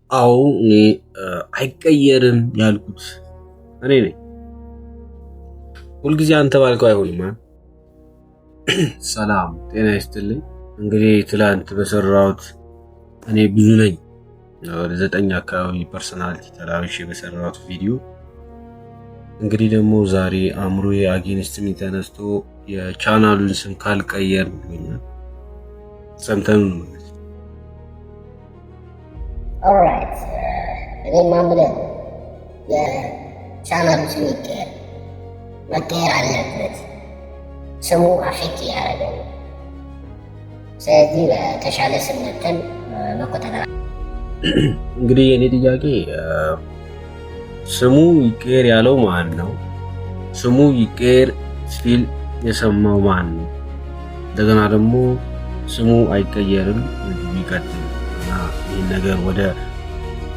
አዎ፣ እኔ አይቀየርም ያልኩት እኔ ነኝ። ሁልጊዜ አንተ ባልከው አይሆንም። ሰላም ጤና ይስጥልኝ። እንግዲህ ትላንት በሰራሁት እኔ ብዙ ነኝ፣ ወደ 9 አካባቢ personality ተላብሼ በሰራሁት ቪዲዮ፣ እንግዲህ ደግሞ ዛሬ አእምሮዬ against me ተነስቶ የቻናሉን ስም ካልቀየር ብሎኛል። ሰምተኑ ነው ማለት። Alright፣ እኔማ የምልህ የቻናሉ ስም ይቀየር፣ መቀየር አለበት። ስሙ affect እያደረገ ነው። ስለዚህ በተሻለ ስም መተን መቆጣጠር እንግዲህ የእኔ ጥያቄ ስሙ ይቀየር ያለው ማን ነው? ስሙ ይቀየር ሲል የሰማው ማን ነው? እንደገና ደግሞ ስሙ አይቀየርም ይቀጥል እና ይህን ነገር ወደ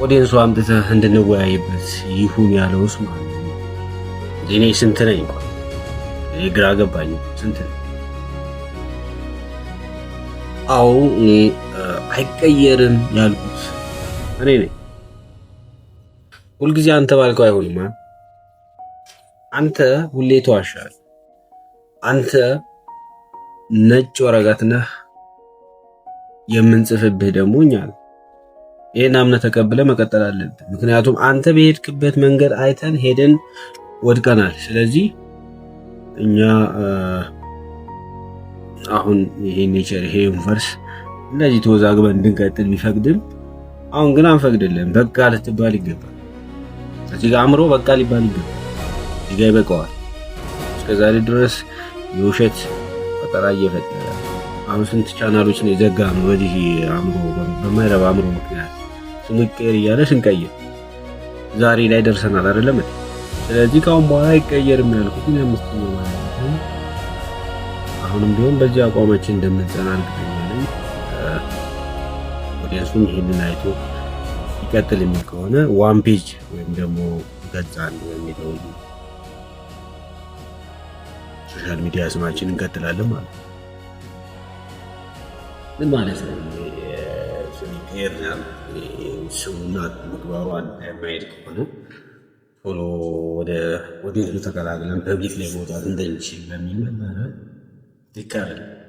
audience ኡ አምጥተህ እንድንወያይበት ይሁን ያለውስ ማን ነው? እኔ ስንት ነኝ? እኔ ግራ ገባኝ። ስንት ነኝ? አዎ፣ እኔ አይቀየርም ያልኩት እኔ ነኝ። ሁልጊዜ አንተ ባልከው አይሆንም። አንተ ሁሌ ተዋሻል። አንተ ነጭ ወረቀት ነህ፣ የምንጽፍብህ ደግሞ እኛ ነን። ይህን አምነህ ተቀብለህ መቀጠል አለብህ። ምክንያቱም አንተ በሄድክበት መንገድ አይተን ሄደን ወድቀናል። ስለዚህ እኛ አሁን ይሄ nature፣ ይሄ universe እንደዚህ ተወዛግበን እንድንቀጥል ቢፈቅድም አሁን ግን አንፈቅድልህም። በቃ ልትባል ይገባል። እዚህ ጋር አእምሮ በቃ ሊባል ይገባል። እዚህ ጋር ይበቃዋል። እስከዛሬ ድረስ የውሸት ፈጠራ እየፈጠረ አሁን ስንት ቻናሎች ነው የዘጋ ነው በዚህ አእምሮ፣ በማይረባ አእምሮ ምክንያት ስሙ ይቀየር እያለ ስንቀይር ዛሬ ላይ ደርሰናል፣ አይደለም? ስለዚህ ከአሁን በኋላ አይቀየርም ያልኩት እኔ አምስተኛው ማለት ነው። አሁንም ቢሆን በዚህ አቋማችን እንደምንጸና እርግጠኛ ነኝ። Audience ኡም ይህንን አይቶ ይቀጥል የሚል ከሆነ One Page ወይም ደግሞ ገጽ አንድ በሚለው social media ስማችን እንቀጥላለን ማለት ነው። ምን ማለት ነው? ስሙና ምግባሩ አንድ የማይሄድ ከሆነ ቶሎ ወደ audience ኡ ተቀላቅለን public ላይ መውጣት እንደንችል በሚል ነበረ። ልክ አይደለም።